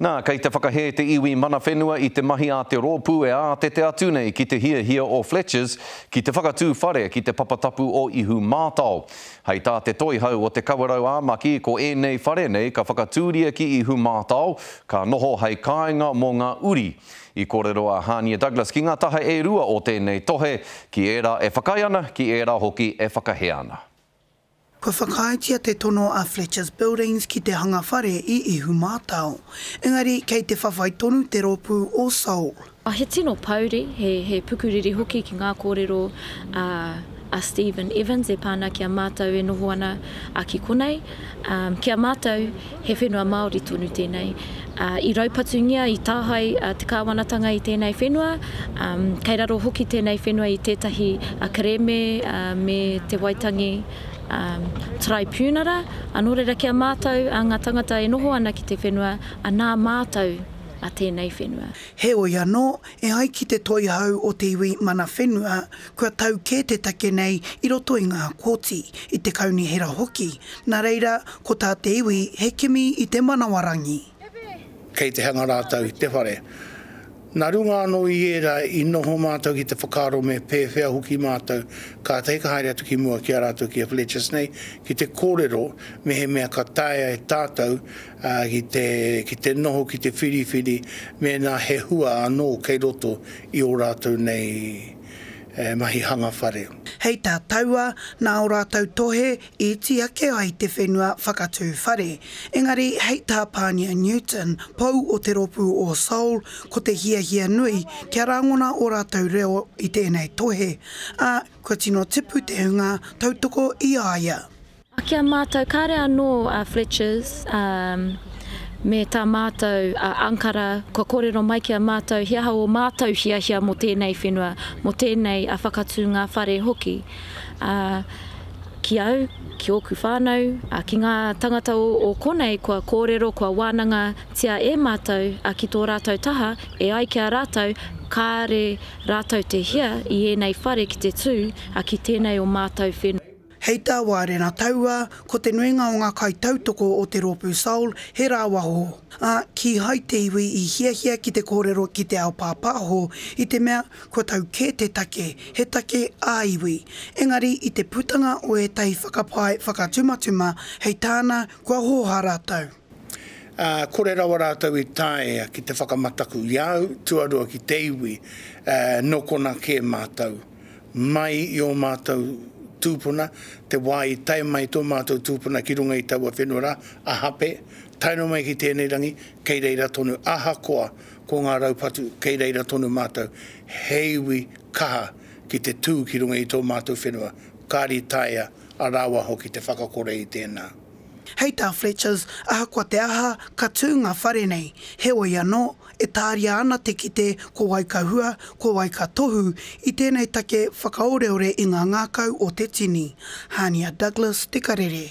Nā, kei te whakahē te iwi mana whenua i te mahi a te rōpū e ātete atu nei ki te hiahia o Fletchers ki te whakatū whare ki te papa tapu o Ihumātao. Hei tā te toihau o Te Kawerau ā Maki, ko ēnei whare nei ka whakatūria ki Ihumātao, ka noho hei kāinga mō ngā uri. I kōrero a Hānia Douglas ki ngā taha e rua o tēnei tohe, ki ērā e whakaae ana, ki ērā hoki e whakahē ana. Kua whakaaetia te tono a Fletcher's Buildings ki te hanga whare i Ihumātao. Engari kei te whawhai tonu te rōpū o Soul. He tino pouri, he pukuriri hoki ki ngā kōrero a Stephen Evans e pā ana ki a mātou e noho ana ki konei. Ki a mātou, he whenua Māori tonu tēnei. I raupatungia, i tāhae te kāwanatanga i tēnei whenua, kei raro hoki tēnei whenua i tētahi kerēme me te Waitangi Taraipiunara, nō reira ki a mātou, ngā tangata e noho ana ki te whenua, nā mātou tēnei whenua. Heoi anō, e ai ki te toihau o te iwi mana whenua, kua tau kē te take nei i roto i ngā kōti, i te kaunihera hoki, nā reira, ko tā te iwi he kimi i te manawarangi. Kei te hanga rātou i te whare. Nā runga anō i ērā i noho mātou ki te whakaaro me pēwhea hoki mātou kātahi ka haere atu ki mua ki a rātou ki a Fletchers nei ki te kōrero mehemea ka taea e tātou ki te, ki te noho ki te whiriwhiri mēnā he hua anō kei roto i ō rātou nei mahi hanga whare. Hei tā Taua, nā ō rātou tohe i iti ake ai te whenua whakatū whare. Engari hei tā Pānia Newton, pou o te rōpū o Soul, ko te hiahia nui kia rangona ō rātou reo i tēnei tohe, ā, kua tino tipu te hunga tautoko i a ia. Ki a mātou, kāre anō a Fletchers me tā mātou a Ankara kua kōrero mai ki a mātou he aha ō mātou hiahia mō tēnei whenua, mō tēnei whakatūnga whare hoki. Ki au, ki ōku whānau, ki ngā tangata o konei kua kōrero, kua wānangatia e mātou ki tō rātou taha, e ai ki a rātou, kāre rātou te hia i ēnei whare ki te tū ki tēnei o mātou whenua. Hei tā Wārena Taua, ko te nuinga o ngā kaitautoko o te rōpū Soul he rāwaho, ā, kīhai te iwi i hiahia ki te kōrero ki te ao pāpāho i te mea kua tau kē te take, he take ā-iwi. Engari i te putanga o ētahi whakapae whakatumatuma, hei tāna, kua hōhā rātou. Ā, kore rawa rātou i taea ki te whakamataku i a au, tuarua ki te iwi, ā, nō konā kē mātou. Mai i ō mātou tūpuna, te wā i tae mai tō mātou tūpuna ki runga i taua whenua rā, a Hape, tae noa mai ki tēnei rangi, kei reira tonu, ahakoa ko ngā raupatu, kei reira tonu mātou, he iwi kaha ki te tū ki runga i tō mātou whenua, kāre i taea a rāwaho ki te whakakore i tēnā. Hei tā Fletchers, ahakoa te aha, ka tū ngā whare nei. Heoi anō, e tāria ana te kite ko wai ka hua, ko wai ka tohu i tēnei take whakaoreore i ngā ngākau o te tini. Hānia Douglas, Te Karere.